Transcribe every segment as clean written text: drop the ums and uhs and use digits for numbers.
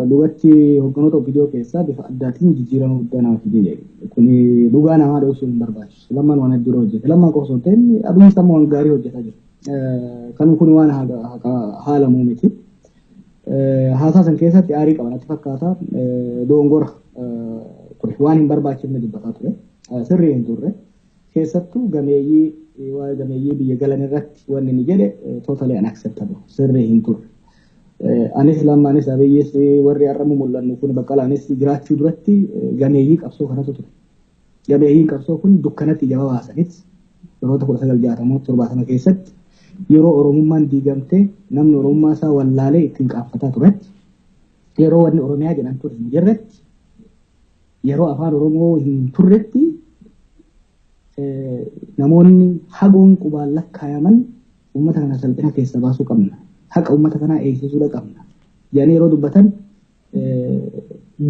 Dhugatti hogganoota OPDO keessaa bifa addaatiin jijjiirama guddaa nama fide jedhe. Kuni dhugaa namaa dhoksuu hin barbaachisu. Lammaan waan hedduu hojjete. Lammaan qofa osoo hin ta'in Abiyyiis amma waan gaarii hojjetaa jira. Kan kun waan haalamuu miti. Haasaa san keessatti aarii qaba natti fakkaata. Dogongora ture. Waan hin barbaachifne dubbataa ture. Sirrii hin turre. Keessattuu gameeyyii, waa'ee gameeyyii biyya galan irratti wanni inni jedhe totally unacceptable. Sirrii hin turre. Anis, Lammaanis, Abiyyis, warri har'amu mul'annu kun, Baqqalaanis jiraachuu duratti gameeyyii qabsoo kanatu ture. Gameeyyiin qabsoo kun dukkanatti ija baasanit yeroota 1960, 70 keessatti, yeroo Oromummaan diigamtee namni Oromummaa isaa wallaalee ittiin qaanfataa turetti, yeroo wanni Oromiyaa jedhan ture hin jirretti, yeroo afaan Oromoo hin turretti, namoonni hagoon qubaan lakkaayaman uummata kana salphina keessa baasuu qabna. Haqa uummata kanaa eegsisuu qabna. Jedhanii yeroo dubbatan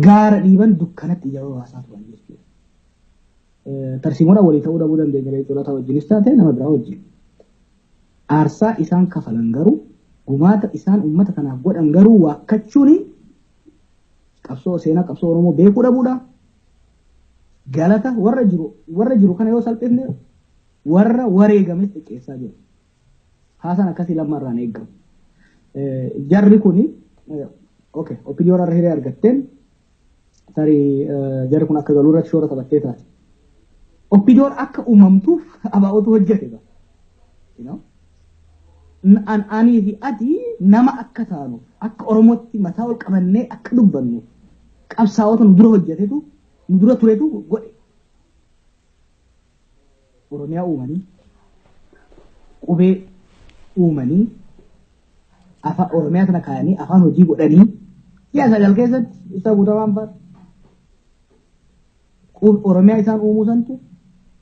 gaara dhiiban dukkanatti ija baasaa turan jechuudha. Tarsiimoodhaan walii ta'uu dhabuu dandeenya, Leencoo wajjinis taate nama biraa wajjin. Aarsaa isaan kafalan garuu, gumaata isaan uummata kanaaf godhan garuu waakkachuun qabsoo, seenaa qabsoo Oromoo beekuu dhabuudha. Galata warra jiru kana yoo salphifne warra wareegames xiqqeessaa jiru. Haasaan akkasii Lammaarraan eeggamu. Jarri kuni, okay, OPDO irra hiree argatteen tarii jarri kun akka galuu irratti shoora taphattee taate. OPDOn akka uumamtuuf ABOtu hojjete ba. Anii fi ati nama akka taanu, akka Oromootti mataa ol qabannee akka dubbannu qabsaa'ota nu dura hojjetetu, nu dura turetu godhe. Oromiyaa uumanii, qubee uumanii, afaan Oromiyaa sana kaayanii afaan hojii godhanii ji'a 9 keessatti ibsa guutamaan fa'a. Oromiyaa isaan uumuu santu,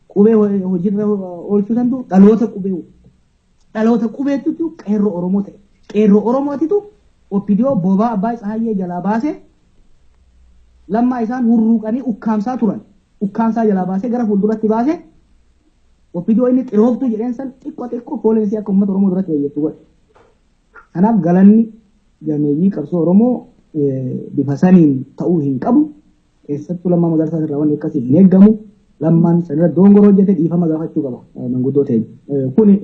qubee hojiirra oolchuu santu dhaloota qubee, dhaloota qubeettutu qeerroo Oromoo ta'e. Qeerroo Oromootitu OPDO bobaa Abbaa Tsahaayyee jalaa baasee, Lammaa isaan hurruuqanii ukkaamsaa turan. Ukkaamsaa jalaa baasee gara fuulduratti baasee, OPDO inni xirooftuu jedheen san xiqqoo xiqqoo foolensii akka uummata Oromoo duratti fayyaddu godhe. Kanaaf galanni gameeyyii qabsoo Oromoo bifa saniin ta'uu hin qabu. Keessattuu Lammaa Magarsaa irraa wanni akkasii hin eeggamu. Lammaan sanirra dogongora hojjete, dhiifama gaafachuu qaba manguddoo ta'e. Kuni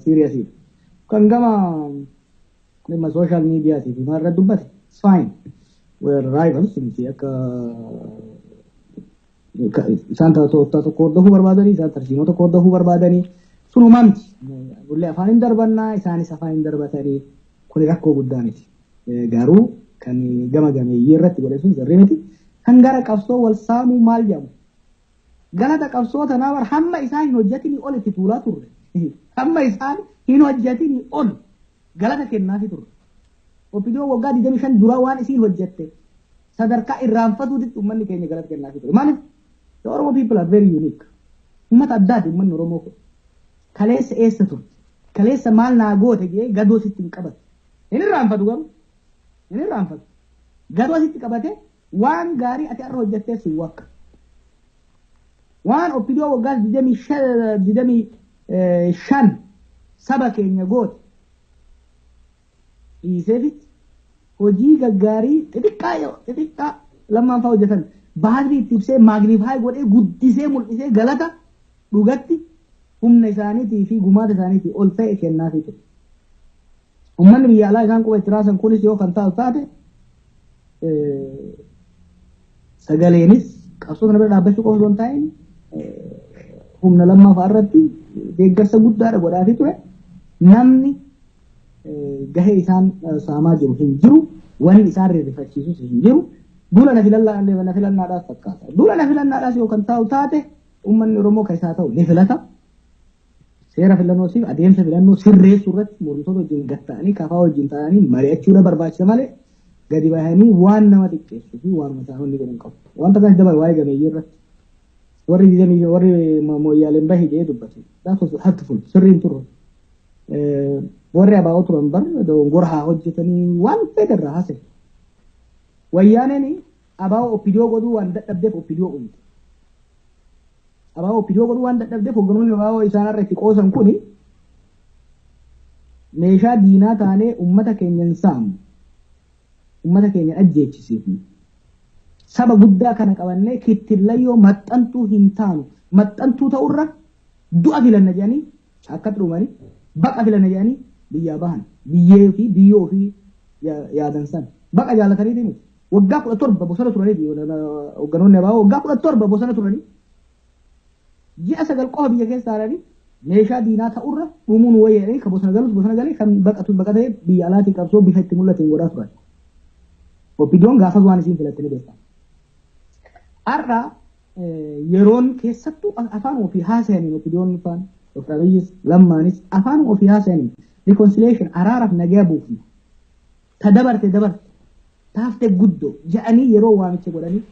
seriousiidha. Kan gama dhimma social mediaatii fi maal irratti dubbate, it's fine. We are rivals miti. Akka isaan tooftaa tokko hordofuu barbaadanii, isaan tarsiimoo tokko hordofuu barbaadanii, sunumaa miti. Nullee afaan hin darbannaa, isaanis afaan hin darbatanii, kuni rakkoo guddaa miti. Garuu kan gama gameeyyii irratti godhe sun sirrii miti. Kan gara qabsoo wal saamuu maal jedhamu? Galata qabsoo tanaa bar hamma isaan hin hojjetinii ol itti tuulaa turre. Hamma isaan hin hojjetinii ol galata kennaafi turre. OPDO waggaa 25 duraa waan isiin hojjette sadarkaa irraanfatuutitti uummanni keenya galata kennaafi ture. Maaliif? The Oromo people are very unique. Uummata addaati uummanni Oromoo kun. Kaleessa eessa turte? Kaleessa maal naa goote jee gadoo sitti hin qabatu. Hin irraanfatu garuu. Hin irraanfatu. Gadoo sitti qabate waan gaarii ati har'a hojjettee si wakka. Waan OPDO waggaa 25 saba keenya goote dhiiseefitti hojii gaggaarii xixiqqaa xixiqqaa Lammaan fa'aa hojjetan baatirii itti ibsee magnify godhee guddisee mul'isee galata dhugatti humna isaaniitii fi gumaata isaaniitii ol ta'e kennaafii ture. Uummanni biyya alaa isaan quba itti raasan kunis yoo kan taatu taate sagaleenis qabsoo kana bira dhaabbachuu qofa osoo hin taa'in humna Lammaa fa'aa irratti deeggarsa guddaadha godhaafii ture. Namni gahee isaan saamaa jiru hin jiru. Wanni isaan rifachiisus hin jiru. Duula na filannaadhaaf fakkaata. Duula na filannaadhaas yoo kan taa'u taate uummanni Oromoo kan isaa ta'u ni filata. Seera filannoo fi adeemsa filannoo sirreessuu irratti mormitoota wajjin gatta'anii, kafaa wajjin ta'anii mari'achuudha barbaachisa malee gadi bahanii waan nama xiqqeessuu fi waan isaan hundi godhan qabu. Wanta kanas dabale waa'ee gameeyyii irratti warri didanii warri mooyyaaleen bahe jedhee dubbate. That was hurtful. Sirriin turre. Warri ABO turan bar dogongora haa hojjetanii waan fedhe irraa haasa'e. Wayyaaneen ABO OPDO godhuu waan dadhabdeef OPDO uumte. ABO OPDO godhuu waan dadhabdeef hogganoonni ABO isaan irra itti qoosan kuni meeshaa diinaa taanee uummata keenya hin saamu. Uummata keenya ajjeechisiifnu. Saba guddaa kana qabannee kittillayyoo maxxantuu hin taanu. Maxxantuu ta'urra du'a filanna jedhanii akkatti dhumanii, baqa filanna jedhanii biyyaa bahan. Biyyee fi biyyoo ofii yaadan san. Baqa jaalatanii miti. Waggaa 17 bosona turanii, hoogganoonni ABO waggaa 17 bosona turanii, ji'a 9 qofa biyya keessa haaranii, meeshaa diinaa ta'urra dhumuun wayya kan bosona galus bosona galee, kan baqatus baqatee, biyya alaatii qabsoo bifa itti mul'ateen godhaa turan. OPDOn gaafas waan isiin filatte ni beekama. Har'a yeroon keessattuu afaan ofii haasa'aniin OPDOn faan, Dr. Abiyyis Lammaanis afaan ofii haasa'aniin reconciliation, araaraaf nagaa buufna. Ta dabarte dabarte, taaftee guddoo jedhanii yeroo waamicha godhanii,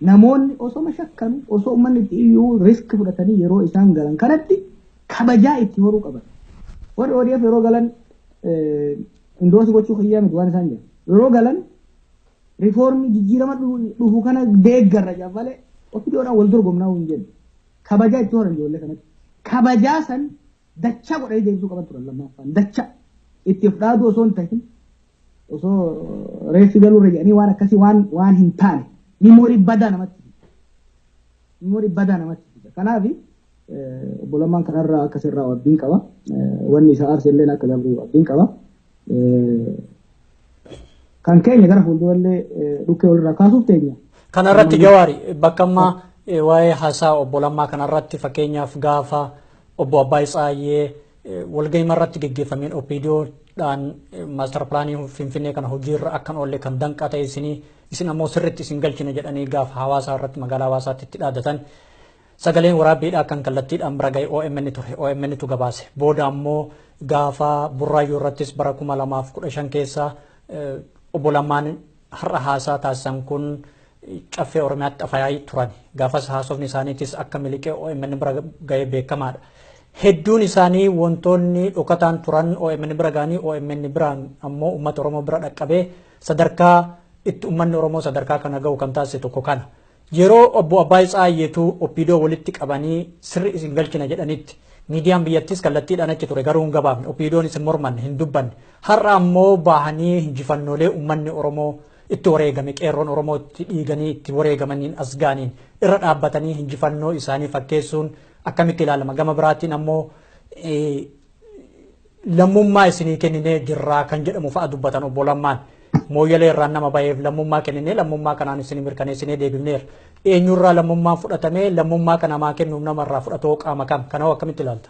namoonni osoo shakkanu, osoo uummanni itti iyyuu risk fudhatanii yeroo isaan galan kanatti kabajaa itti horuu qaban. Warri ODF yeroo galan, endorse gochuu kiyyaa miti waan isaan jedhan. Yeroo galan riifoormii jijjiirama dhufu kana deeggarra jedhan malee OPDOdhaan wal dorgomnaa hin jennu. Kabajaa itti horan ijoollee kanatti. Kabajaa san dachaa godhanii deebisuu qaban turan lammaffaan. Dachaa itti of dhaaduu osoo hin ta'in, osoo reeffi galuurra jedhanii waan akkasii waan hin taane memory badaa namatti fida. Memory badaa namatti fida. Kanaaf obbo Lammaan kanarraa akka sirraa abdiin qaba. Wanni isa aarse illee akka dabru abdiin qaba. Kan keenya gara fuuldurallee dhukkee walirraa kaasuuf teenya. Kanarratti Jawaari, bakka ammaa waa'ee haasaa obbo Lammaa kanarratti, fakkeenyaaf gaafa obbo Abbaay Tsaayyee walgahii irratti geggeeffameen OPDOdhaan master planii Finfinnee kana hojiirra akkan oolle kan danqaa ta'e isinii, isin ammoo sirriitti isin galchine jedhanii gaafa hawaasaa irratti magaalaa hawaasaatti itti dhaadatan, sagaleen waraabbiidhaa kan kallattiidhaan bira ga'e OMN ture. OMN tu gabaase. Booda ammoo gaafa Burraayyuu irrattis bara 2015 keessa obbo Lammaan har'a haasaa taasisan kun caffee Oromiyaatti afayaa turan. Gaafas haasofni isaaniitis akka miliqee OMN bira ga'ee beekamaadha. Hedduun isaanii wantoonni dhokataan turan OMN bira ga'anii, OMN biraan ammoo uummata Oromoo bira dhaqqabee, sadarkaa itti uummanni Oromoo sadarkaa kana ga'u kan taasise tokko kana. Yeroo obbo Abbaay Tsaayyeetu OPDO walitti qabanii sirri isin galchina jedhanitti miidiyaan biyyattis kallattiidhaan achi ture, garuu hin gabaafne. OPDOn isin mormanne hin dubbanne. Har'a ammoo bahanii injifannoolee uummanni Oromoo itti wareegame, qeerroon Oromoo itti dhiiganii itti wareegamaniin as ga'aniin irra dhaabbatanii injifannoo isaanii fakkeessuun akkamitti ilaalama? Gama biraatiin ammoo lammummaa isinii kenninee jirraa kan jedhamu fa'a dubbatan obbo Lammaan. Mooyyalee irraan nama baheef lammummaa kenninee, lammummaa kanaan isinii mirkaneessinee deebifneera. Eenyurraa lammummaan fudhatamee, lammummaa kana namaa kennuuf namarraa fudhatoo qaama kam? Kana akkamitti ilaalta?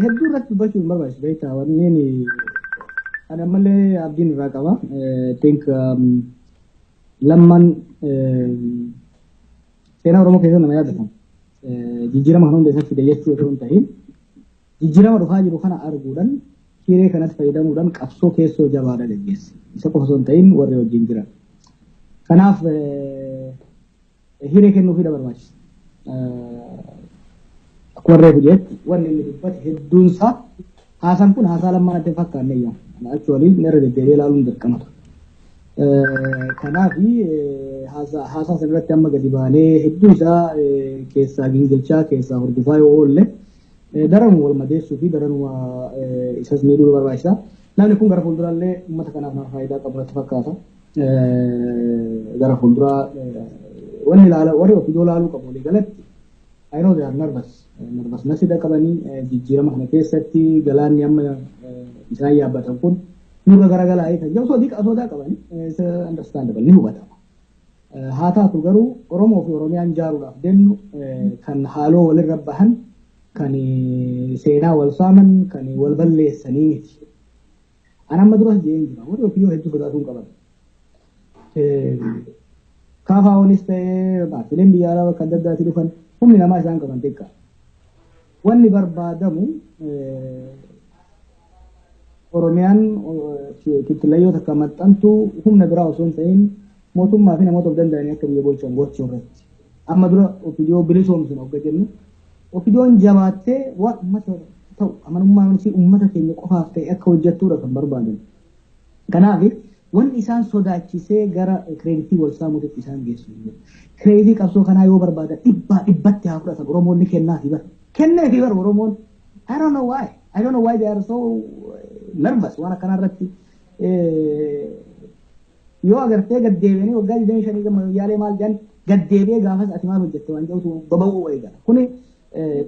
Hedduu irratti dubbachuu hin barbaachisu, beektaa, wanneen ani ammallee abdiin irraa qaba. Think Lammaan seenaa Oromoo keessatti nama yaadatamu. Jijjiirama kana hunda isatti fide jechuu osoo hin ta'in, jijjiirama dhufaa jiru kana arguudhaan, hiree kanatti fayyadamuudhaan qabsoo keessoo jabaadha gaggeesse. Isa qofa osoo hin ta'in warri wajjin jiran. Kanaaf hiree kennuufii barbaachisa. Akkuma reefu jetti, wanni inni dubbate hedduunsaa, haasaan kun haasaa Lammaan adda hin fakkaanne iyyuu. Actually irra deddeebi'ee ilaaluun dirqama ture. Kanaaf haasaa sanarratti amma gadi baanee hedduu isaa keessaa gingilchaa, keessaa hordofaa yoo oolle, daranuma wal madeessuu fi daranuma isas miidhuu barbaachisa. Namni kun gara fuulduraallee uummata kanaaf nama faayidaa qabu natti fakkaata. Gara fuulduraa wanni ilaala, warri OPDO ilaaluu qabu walii galatti, I know they are nervous. Nervousness qabanii jijjiirama kana keessatti galaanni amma isaan yaabbatan kun nurra garagalaa kan jedhu sodaa qabanii, understandable, ni hubatama. Haa taatu garuu Oromoo fi Oromiyaan jaaruudhaaf deemnu kan haaloo walirra bahan, kan seenaa wal saaman, kan wal balleessanii miti. An amma duras jeen jira, warri OPDO hedduu sodaatuu hin qaban. KFOnis ta'ee paartiileen biyya alaa bakka adda addaatii dhufan, humni namaa isaan qaban xiqqaa. Wanni barbaadamu Oromiyaan kittilayyoo takka maxxantu humna biraa osoo hin ta'in mootummaa fi namoota of danda'anii akka biyya bulchan gochuu irratti. Amma dura OPDO bilisoomsina hogga jennu, OPDOn jabaattee waan uummata ta'u, amanummaan isii uummata keenya qofaaf ta'e akka hojjettuudha kan barbaadan. Kanaaf wanni isaan sodaachisee gara credit wal saamuutitti isaan geessu. Credit qabsoo kanaa yoo barbaadan dhibbaa dhibbatti haa fudhatan, Oromoon ni kennaafi bara. Kenneefi bara Oromoon. I don't know why. I don't know why they are so nervous waan akkanaa irratti. Yoo agartee gaddeebi'anii waggaa 25 gama yaalee maal jedhan gaddeebi'ee gaafas ati maal hojjette waan jedhutu baba'uu eegala. Kuni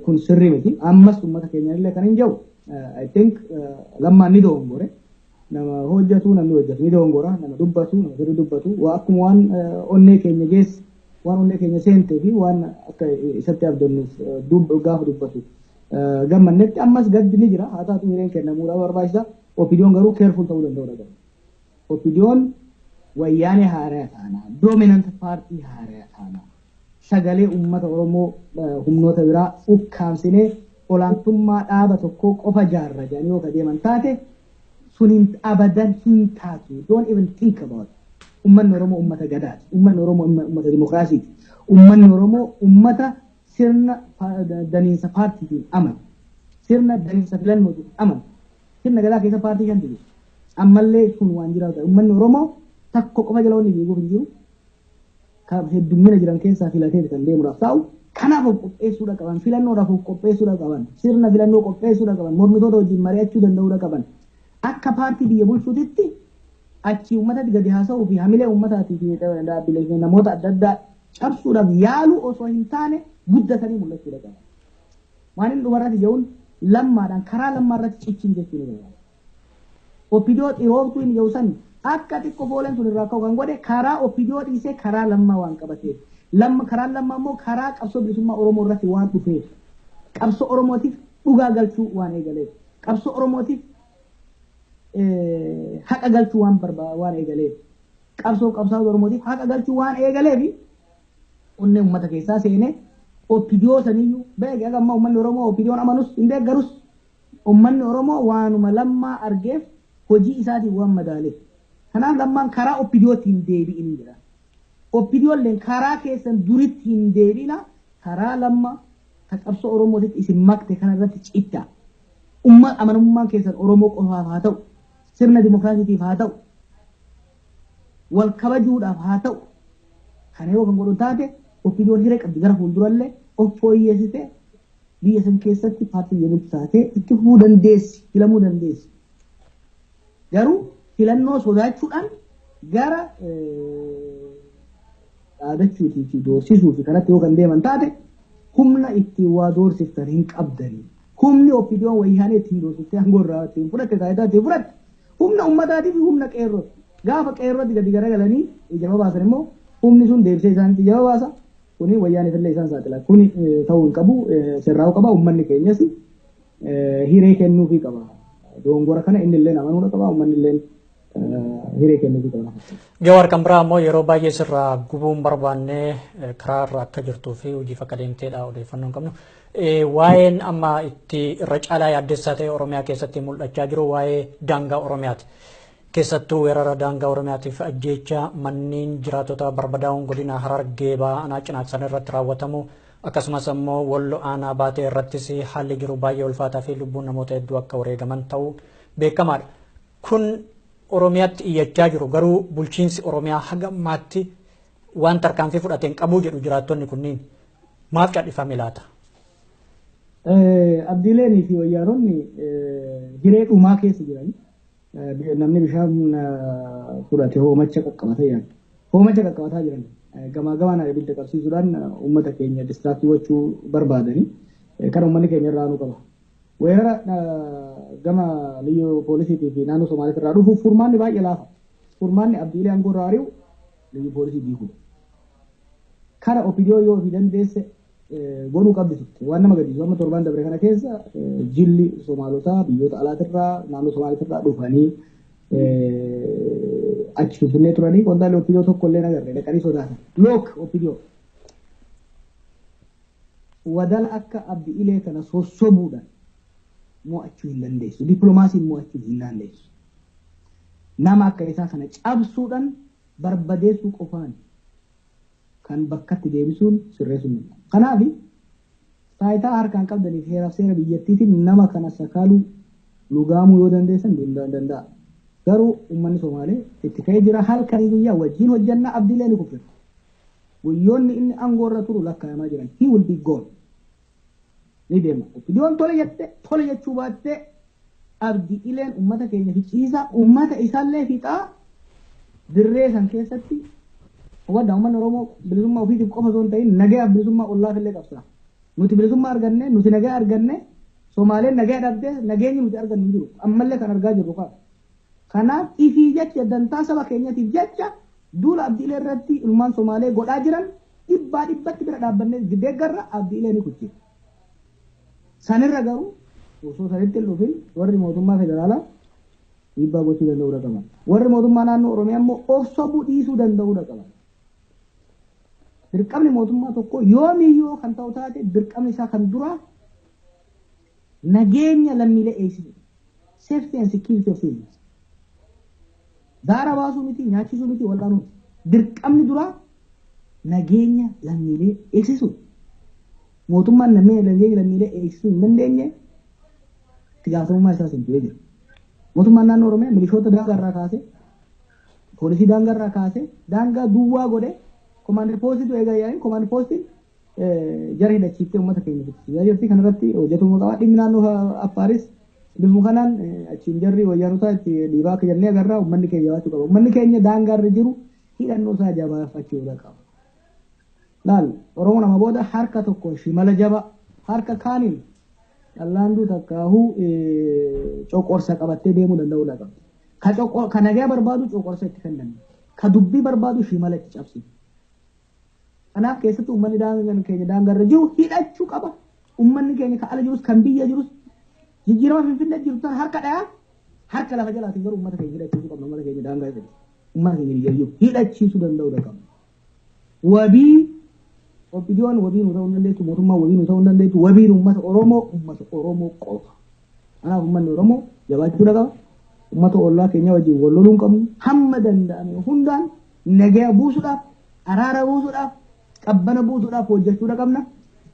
kun sirrii miti. Ammas uummata keenya illee kan hin jiru. I think Lammaan ni dogongore. Nama hojjetu, namni hojjetu ni dogongora, nama dubbatu, nama sirrii dubbatu, waa akkuma waan onnee keenya geesse, waan onnee keenya seentee fi waan akka isatti abdannuuf gaafa dubbatu gammannetti ammas gaddi ni jira. Haa taatu, hireen kennamuudha barbaachisa. OPDOn garuu careful ta'uu danda'udha. OPDOn Wayyaanee haaraa taana, dominant paartii haaraa taana, sagalee uummata Oromoo humnoota biraa ukkaamsinee olaantummaa dhaaba tokkoo qofa jaarra jedhanii yoo deeman taate, sun abadan hin taatu. Don't even think about it. Uummanni Oromoo uummata gadaati. Uummanni Oromoo uummata dimokiraasiiti. Uummanni Oromoo uummata sirna daniinsa paartiitiin amanu. Sirna daniinsa filannootiin amanu. Sirna gadaa keessa paartii shantu jiru. Ammallee sun waan jiraatu. Uummanni Oromoo takko qofa jala wanni fiiguuf hin jiru. Heddummina jiran keessaa filatee kan deemuudhaaf ta'u. Kanaaf of qopheessuudha qaban. Filannoodhaaf of qopheessuudha qaban. Sirna filannoo qopheessuudha qaban. Mormitoota wajjin mari'achuu danda'uudha qaban. Akka paartii biyya bulchuutitti achi uummatatti gadi haasa'uu fi hamilee uummataatii fi dhaabbilee fi namoota adda addaa cabsuudhaaf yaaluu osoo hin taane, guddatanii mul'achuudha qaban. Waan inni dhumarratti jedhuun, Lammaadhaan karaa Lammaa irratti cichin jechuun ni barbaada. OPDO xirooftuu inni jedhu san akka xiqqoo fooleen sun irraa ka'u kan godhe karaa OPDO dhiisee karaa Lammaa waan qabateef. Lamma, karaan Lammaa immoo karaa qabsoo bilisummaa Oromoo irratti waan dhufeef. Qabsoo Oromootiif dhugaa galchuu waan eegaleef. Qabsoo Oromootiif haqa galchuu waan waan eegaleef. Qabsoo qabsaa'ota Oromootiif haqa galchuu waan eegaleef, onnee uummata keessaa seenee OPDO saniyyuu beeke. Akka ammaa uummanni Oromoo OPDOn amanus hin deeggarus, uummanni Oromoo waanuma Lammaa argeef, hojii isaatiin waan madaaleef. Kanaaf Lammaan karaa OPDOtti hin deebi'in jedha. OPDOlleen karaa keessan duritti hin deebi'ina, karaa Lamma ka qabsoo Oromootitti isin makte kana irratti citta. Umma amanamummaan keessan Oromoo qofaaf haa ta'u, sirna dimokiraasiitiif haa ta'u, wal kabajuudhaaf haa ta'u. Kana yoo kan godhu taate, OPDOn hiree qabdi gara fuuldurallee of fooyyessite biyya san keessatti paartii biyya bulchu taatee itti fufuu dandeessi, filamuu dandeessi. Garuu filannoo sodaachuudhaan gara dhaadachuutii fi doorsisuu fi kanatti yoo kan deeman taate, humna ittiin waa doorsiftan hin qabdanii. Humni OPDOn Wayyaanee ittiin doorsiftee aangoo irraa ittiin fudhatte, taayitaa ittiin fudhatte, humna ummataatii fi humna qeerrooti. Gaafa qeerrootti gadi garagalanii ija baasan immoo humni sun deebisee isaanitti ija baasa. Kuni Wayyaaniif illee isaan saaxila. Kuni ta'uu hin qabu, sirraa'uu qaba. Uummanni keenyas hiree kennuufii qaba. Dogongora kana inni illee amanuudha qaba. Uummanni illee hiree kennuufii qaba. Jawaar, kan biraa immoo yeroo baay'ee sirraa gubuun barbaanne, karaa irra akka jirtuu fi hojiif akka deemteedha odeeffannoo hin qabnu. Waa'een amma itti irra caalaa yaaddessaa ta'e Oromiyaa keessatti mul'achaa jiru waa'ee daangaa Oromiyaati. Keessattuu weerara daangaa Oromiyaatiif ajjeecha manneen jiraatota barbadaa'uun godina Harargee Bahaa aanaa Cinaaksan irratti raawwatamu, akkasumas immoo Wallo aanaa Baatee irrattis haalli jiru baay'ee ulfaataa fi lubbuun namoota hedduu akka wareegaman ta'uu beekamaadha. Kun Oromiyaatti iyyachaa jiru, garuu bulchiinsi Oromiyaa haga ammaatti waan tarkaanfii fudhateen qabuu jedhu jiraattonni kunniin. Maaf cadhifame laata? Abdiileenii fi Wayyaanonni hiree dhumaa keessa jiran. Namni bishaan fudhate hoomacha qaqqabatee yaada. Hoomacha qaqqabataa jiran. Gamaa gamaan ibidda qabsiisuudhaan uummata keenya distract gochuu barbaadani. Kan uummanni keenya irraa anuu qaba. Weerara gama liyyuu poolisiitii fi naannoo Somaaliitii irraa dhufuuf furmaanni baay'ee laafa. Furmaanni Abdiilee aangoo irraa ari'u, liyyuu poolisii diigudha. Kana OPDO yoo ofii dandeesse godhuu qabdi turte. Waan nama gaddisiisu, amma torbaan dabre kana keessa jilli Somaalotaa biyyoota alaatirraa, naannoo Somaaliitirraa dhufanii achi Finfinnee turanii, qondaalli OPDO tokko illee nagarre, dhaqanii sodaatan. Look, OPDO. Wadala akka Abdi Ilee kana sossobuudhaan mo'achuu hin dandeessu. Dippiloomaasiin mo'achuu hin dandeessu. Nama akka isaa kana cabsuudhaan, barbadeessuu qofaan kan bakkatti deebisuun sirreessuun danda'amu. Kanaaf taayitaa harkaan qabdaniif heeraaf seera biyyattiitiin nama kana sakaaluu, lugaamuu yoo dandeessan danda'a. Garuu uummanni Somaalee itti ka'ee jira, halkanii guyyaa wajjin hojjannaa. Abdiilee ni kuffisa. Guyyoonni inni aangoo irra turu lakkaa'amaa jiran. He will be gone. Ni deema. OPDOn tole jette, tole jechuu baattee Abdi Ileen uummata keenya ficciisaa uummata isaallee fixaa dirree san keessatti wadda uummanni Oromoo bilisummaa ofiitiif qofa osoo hin ta'in nagayaaf bilisummaa ollaaf illee qabsa. Nuti bilisummaa arganne, nuti nagaa arganne, Somaaleen nagaa dhabdee nageenyi nuti argannu hin jiru. Ammallee kan argaa jirru kana. Kanaaf ifii jecha dantaa saba keenyatiif jecha duula Abdi Ilee irratti ilmaan Somaalee godhaa jiran dhibbaa dhibbatti bira dhaabbannee deeggarra Abdi Ilee ni kuchisa. Sanirra garuu osoo sanitti hin dhufin warri mootummaa federaalaa dhiibbaa gochuu danda'uudha qaban. Warri mootummaa naannoo Oromiyaa immoo of sobuu dhiisuu danda'uudha qaban. Dirqamni mootummaa tokko yoomiyyuu kan ta'u taate dirqamni isaa kan duraa nageenya lammiilee eegsisu. Safety and security of citizens. Daara baasuu miti, nyaachisuu miti, wal'aanuu miti. Dirqamni duraa nageenya lammiilee eegsisu. Mootummaan nageenya lammiilee eegsisuu hin dandeenye itti gaafatamummaa isaas hin bu'ee jira. Mootummaan naannoo Oromiyaa milishoota daangaa irraa kaasee, poolisii daangaa irraa kaasee, daangaa duwwaa godhee komaandii poostiitu eegaa yaa'in komaandii poostiin jara hidhachiiftee uummata keenya fixsiisaa jirti. Kanarratti hojjetamuu qaba. Dhimmi naannoo Affaaris bifuma kanaan achiin jarri wayyaanotaa itti dhiibaa akka jennee agarraa uummanni keenya jabaachuu qaba. Uummanni keenya daangaa irra jiru hidhannoo isaa jabaafachuu qaba. Laal Oromoo nama booda harka tokko shimala jaba harka kaaniin dhallaanduu takkaahuu coqorsa qabattee deemuu danda'uu qaba. Ka nagaa barbaadu coqorsa itti kennan. Ka dubbii barbaadu shimala itti cabsi. Kanaaf keessattuu uummanni daangaa keenya daangaa irra jiru hidhachuu qaba. Uummanni keenya kan ala jirus kan biyya jirus jijjiirama Finfinnee jiru tan harka dhayaa harka lafa jalaatiin garuu uummata keenya hidhachiisuu qabna. Uummata keenya daangaa irra jiru. Uummata keenya biyya jiru hidhachiisuu danda'uu qaba. Wabii OPDOn wabii nu ta'uu hin dandeessu, mootummaan wabii nu ta'uu hin dandeessu, wabiin uummata Oromoo uummata Oromoo qofa. Kanaaf uummanni Oromoo jabaachuu qaba. Uummata ollaa keenya wajjin wal loluu hin qabnu. Hamma danda'ame hundaan nagaa buusuudhaaf, araara buusuudhaaf, qabbana buusuudhaaf hojjechuu qabna.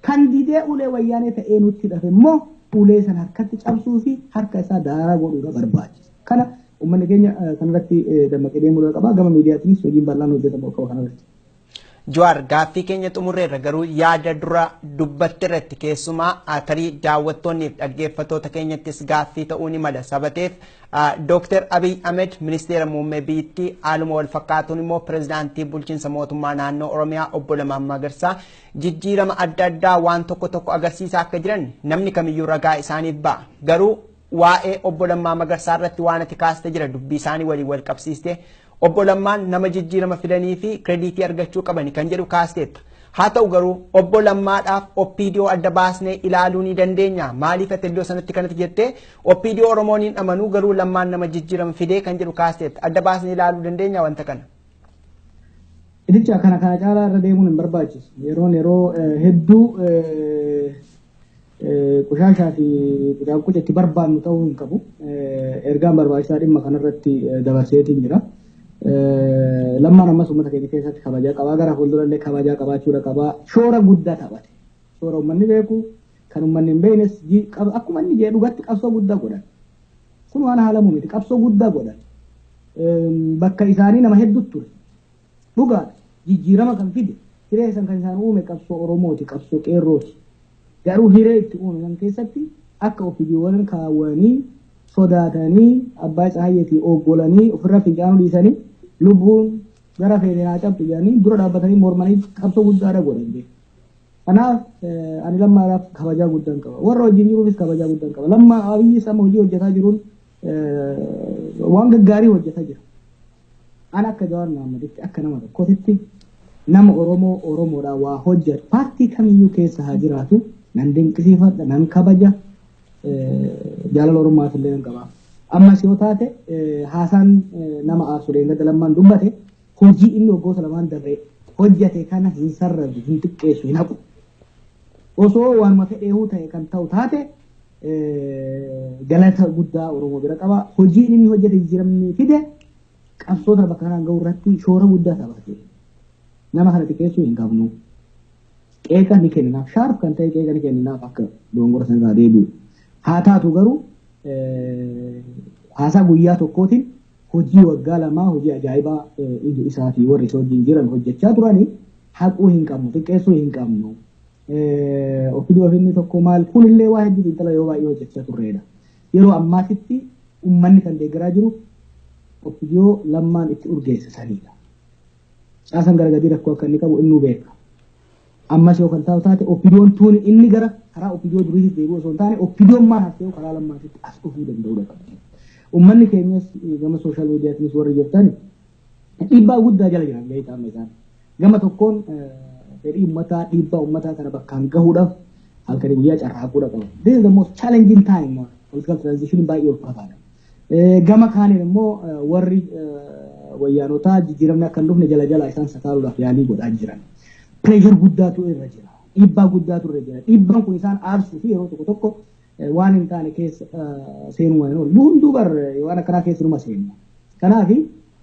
Kan didee ulee wayyaanee ta'ee nutti dhafe immoo ulee sana harkatti cabsuu fi harka isaa daaraa godhuudha barbaachisa. Kana uummanni keenya kanarratti dammaqee deemuu qaba. Gama miidiyaatiinis hojiin bal'aan hojjetamu qaba kanarratti. Jawaar gaaffii keenya xumurreerra garuu yaada dura dubbatti irratti keessumaa tarii daawwattoonni fi dhaggeeffattoota keenyattis gaaffii ta'uu ni mala sabateef Dr. Abiy Ahmed ministeera muummee biyyattii haaluma wal fakkaatuun immoo pirezidaantii bulchiinsa mootummaa naannoo Oromiyaa obbo Lammaa Magarsaa jijjiirama adda addaa waan tokko tokko agarsiisaa akka jiran namni kamiyyuu ragaa isaaniif ba'a. Garuu waa'ee obbo Lammaa Magarsaa irratti waan ati kaaste jira dubbii isaanii waliin wal qabsiiste. Obbo Lammaan nama jijjiirama fidanii fi kirediitii argachuu qabani kan jedhu kaasteetta. Haa ta'u garuu obbo Lammaadhaaf OPDO adda baasnee ilaaluu ni dandeenya. Maaliif ati iddoo sanatti kanatti jettee OPDO Oromoon hin amanuu garuu Lammaan nama jijjiirama fidee kan jedhu kaasteetta. Adda baasnee ilaaluu dandeenya wanta kana. Idicha kana kana caalaa irra deemuun hin barbaachisu. Yeroon yeroo hedduu qushaashaa fi qucaanquca itti barbaannu ta'uu hin qabu. Ergaan barbaachisaa dhimma kanarratti dabarseetiin jira. Lammaan ammas uummata keenya keessatti kabajaa qabaa gara fuuldurallee kabajaa qabaachuudha qabaa shoora guddaa taphate. Shoora uummanni beeku kan uummanni hin beeknes akkuma inni jedhu dhugatti qabsoo guddaa godhan. Kun waan haalamu miti qabsoo guddaa godhan. Bakka isaanii nama hedduutu ture. Dhugaadha jijjiirama kan fide hiree san kan isaan uume qabsoo Oromooti qabsoo qeerrooti. Garuu hiree itti uume kan keessatti akka ofiiwwan kaawwanii sodaatanii abbaa caayyeetii oggolanii ofirra fincaanuu dhiisanii lubbuun gara fedhe cabtu jedhanii dura dhaabbatanii mormanii qabsoo guddaadha godhan jechuudha. Kanaaf ani Lammaadhaaf kabajaa guddaan qaba. Warra wajjin jiruufis kabajaa guddaan qaba. Lammaa Abiyyi amma hojii hojjetaa jiruun waan gaggaarii hojjetaa jira. Ani akka Jawaar Mahaammaditti akka nama tokkootitti nama Oromoo Oromoodhaan waa hojjetu paartii kamiyyuu keessa haa jiraatu nan dinqisiifadha nan kabaja jaalala Oromummaaf illee nan qaba. Ammas yoo taate haasaan nama aarsu leengadda Lammaan dubbate hojii inni waggoota lamaan darbe hojjete kana hin sarrazu hin xiqqeessu hin haqu. Osoo waanuma fedheehuu ta'e kan ta'u taate galata guddaa Oromoo bira qaba. Hojiin inni hojjete jijjiiramni fide qabsoota bakka kanaan gahu irratti shoora guddaa taphate. Nama kana xiqqeessuu hin qabnu. Qeeqa ni kenninaaf. Shaarf kan ta'e qeeqa ni kenninaaf akka dogongora sanarraa deebi'u. Haa taatu garuu haasaa guyyaa tokkootiin hojii waggaa lamaa hojii ajaa'ibaa isaa fi warri isa wajjin jiran hojjechaa turanii haquu hin qabnu xiqqeessuu hin qabnu. Ofii ofiinni tokko maal kunillee waa hedduu xiinxala yoo baay'ee hojjechaa turreedha. Yeroo ammaatitti uummanni kan deeggaraa jiru OPDO Lammaan itti urgeesse sanidha. Caasaan gara gadii rakkoo akka inni qabu innuu beeka. Ammas yoo kan taa'u taate OPDOn tuuni inni gara karaa OPDO duriitti deebi'u osoo hin taane OPDOn maal haftee karaa Lammaatitti as dhufuu danda'udha qabdi. Uummanni keenyas gama social mediatiinis warri jirtan dhiibbaa guddaa jala jiran gahee amma isaan. Gama tokkoon fedhii uummataa, dhiibbaa uummataa kana bakkaan gahuudhaaf halkanii guyyaa carraaquudha qaba. This is the most challenging time, political transition baay'ee ulfaataadha. Gama kaaniin immoo warri wayyaanotaa jijjiiramni akka hin dhufne jala jala isaan sakaaluudhaaf yaalii godhaa jiran. Pressure guddaatu irra jira. Dhiibbaa guddaatu irra jira. Dhiibbaan kun isaan aarsuu fi yeroo tokko tokko waan hin taane keessa seenuu waan oolu. Hunduu bar waan akkanaa keessa numa seenna. Kanaaf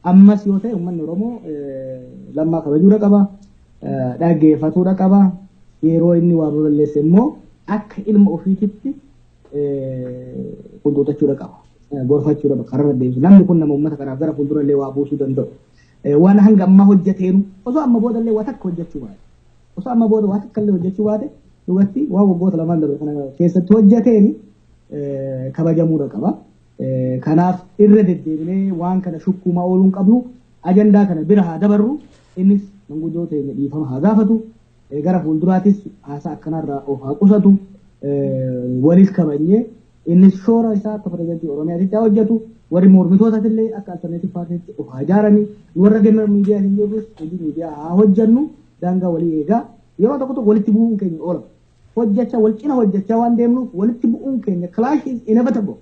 ammas yoo ta'e uummanni Oromoo Lammaa kabajuudha qaba. Dhaggeeffatuudha qaba. Yeroo inni waa babal'eesse immoo akka ilma ofiititti qunxuutachuudha qaba. Gorfachuudha qaba. Kararra deemsu. Namni kun nama uummata kanaaf gara fuuldura illee waa buusuu danda'u. Waan hanga ammaa hojjeteeru osoo amma booda illee waa takka hojjechuu baate. Osoo amma booda waa takka illee hojjechuu baate, dhugatti waan waggoota lamaan darbe kana keessatti hojjeteeni kabajamuudha qaba. Kanaaf irra deddeebinee waan kana shukkuumaa ooluu hin qabnu. Ajandaa kana bira haa dabarru. Innis manguddoo teenya dhiifama haa gaafatu. Gara fuulduraatis haasaa akkanarraa of haa qusatu. Walis kabajnee innis shoora isaa akka pirezidantii Oromiyaatitti haa hojjetu. Warri mormitootatillee akka alternative paartiitti of haa ijaaranii. Warra gama miidiyaa hin jirrus hojii miidiyaa haa hojjennu. Daangaa walii eegaa. Yeroo tokko tokko walitti bu'uun keenya oola. Hojjechaa wal cina hojjechaa waan deemnuuf walitti bu'uun keenya, clash is inevitable.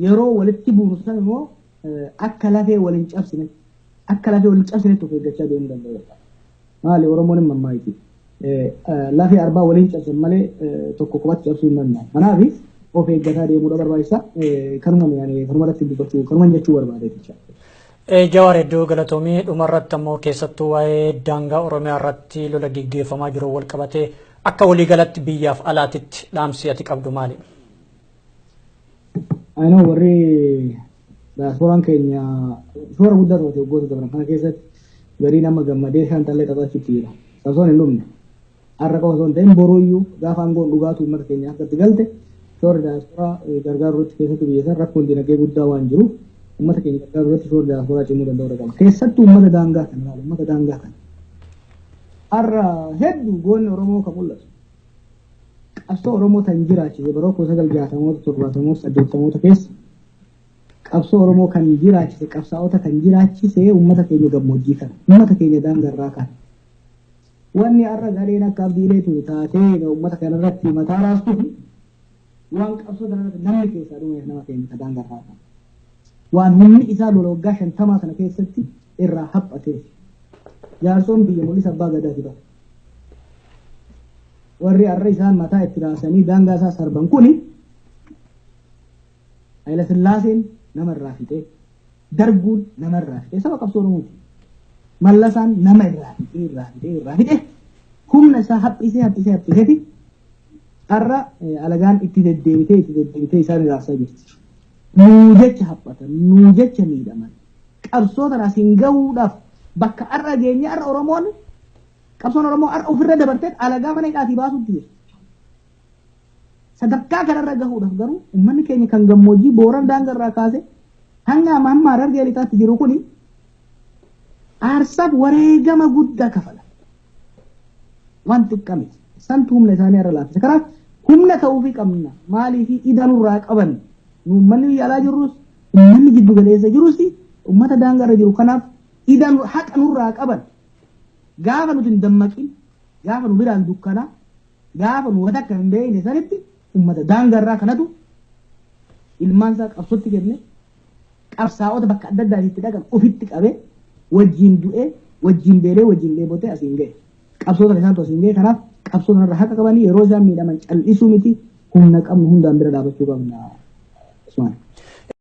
Yeroo walitti bu'uun sana immoo akka lafee waliin cabsine, akka lafee waliin cabsinetti of eeggachaa deemuu danda'u. Maali, Oromoon hin mammaayti. Lafee arbaa waliin cabsan malee tokko qofatti cabsuu hin danda'an. Kanaaf of eeggataa deemuudha barbaachisa. Kanuma kanuma irratti dubbachuu, kanuma jechuu barbaade jecha. Jawaar, hedduu galatoomii. Dhumarratti ammoo keessattuu waa'ee daangaa Oromiyaa irratti lola geggeeffamaa jiru wal qabatee akka waliigalatti biyyaaf alaatitti dhaamsi ati qabdu maali? I know, warri diasporaan keenya shoora guddaa taphate waggoota dabran kana keessatti. Garii nama gammadee shantallee taphachuutti jira. Qabsoon hin dhumne. Har'a qofa osoo hin ta'in boruuyyuu gaafa aangoon dhugaatu uummata keenya harkatti galte, shoorri diasporaa gargaaruu irratti, keessattuu biyya sana rakkoon dinagdee guddaa waan jiruuf, uummata keenya gargaaruu irratti shoorri diasporaa cimuu danda'uu qaba. Keessattuu uummata daangaa kana ilaali, uummata daangaa kana. Har'a hedduu goonni Oromoo kan mul'atu. Qabsoo Oromoo tan jiraachise baroo 1960moota, 70moota, 80moota keessa qabsoo Oromoo kan jiraachise, qabsaa'ota kan jiraachise uummata keenya gammoojjii kana, uummata keenya daangarraa kana. Wanni har'a gareen akka Abdiilee tuni taatee uummata kanarratti mataa raastuuf waan qabsoo kanarratti namni keessaa dhumeef nama keenya ka daangarraa kana. Waan humni isaa lola waggaa 50 kana keessatti irraa haphateef. Jaarsoon biyya mul'isa abbaa gadaati bara. Warri har'a isaan mataa itti raasanii daangaa isaa sarban kuni Hayila Sillaaseen nama irraa fixee, Darguun nama irraa fixee, saba qabsoo Oromooti. Mallasaan nama irraa fixee, irraa fixee, irraa fixee, humna isaa haphisee, haphisee, haphiseeti har'a alagaan itti deddeebitee, itti deddeebitee isaan iraarsaa jirti. Nuu jecha haphatan, nuu jecha miidhaman. Qabsoo tana asiin gahuudhaaf bakka har'a geenye, har'a Oromoon, qabsoon Oromoo har'a ofirra dabartee alagaa mana hidhaatii baasuutti jirti. Sadarkaa kanarra gahuudhaaf garuu uummanni keenya kan gammoojjii Booran daangarraa kaase hanga amma hamma Harargee Lixaatti jiru kuni aarsaaf wareegama guddaa kafala. Waan xiqqaa miti. Santu humna isaanii har'a laaffise. Kanaaf humna ta'uufii qabna. Maaliif ida nurraa qaban? Nu uummanni biyya alaa jirrus, uummanni jiddu galeessa jirus, uummata daangarra jiru kanaaf ida haqa nurraa qaban. Gaafa nuti hin dammaqin, gaafa nu biraan dukkanaa, gaafa nu waan akka hin beekne sanitti uummata daangarraa kanatu ilmaan isaa qabsootti kenne, qabsaa'ota bakka adda addaa itti dhaqan ofitti qabee, wajjin du'ee, wajjin beelee, wajjin dheebotee asiin ga'e. Qabsoo kana isaantu asiin ga'e. Kanaaf qabsoo kanarra haqa qabanii yeroo isaan miidhaman cal'isuu miti, humna qabnu hundaan bira dhaabachuu qabna. Usmaan.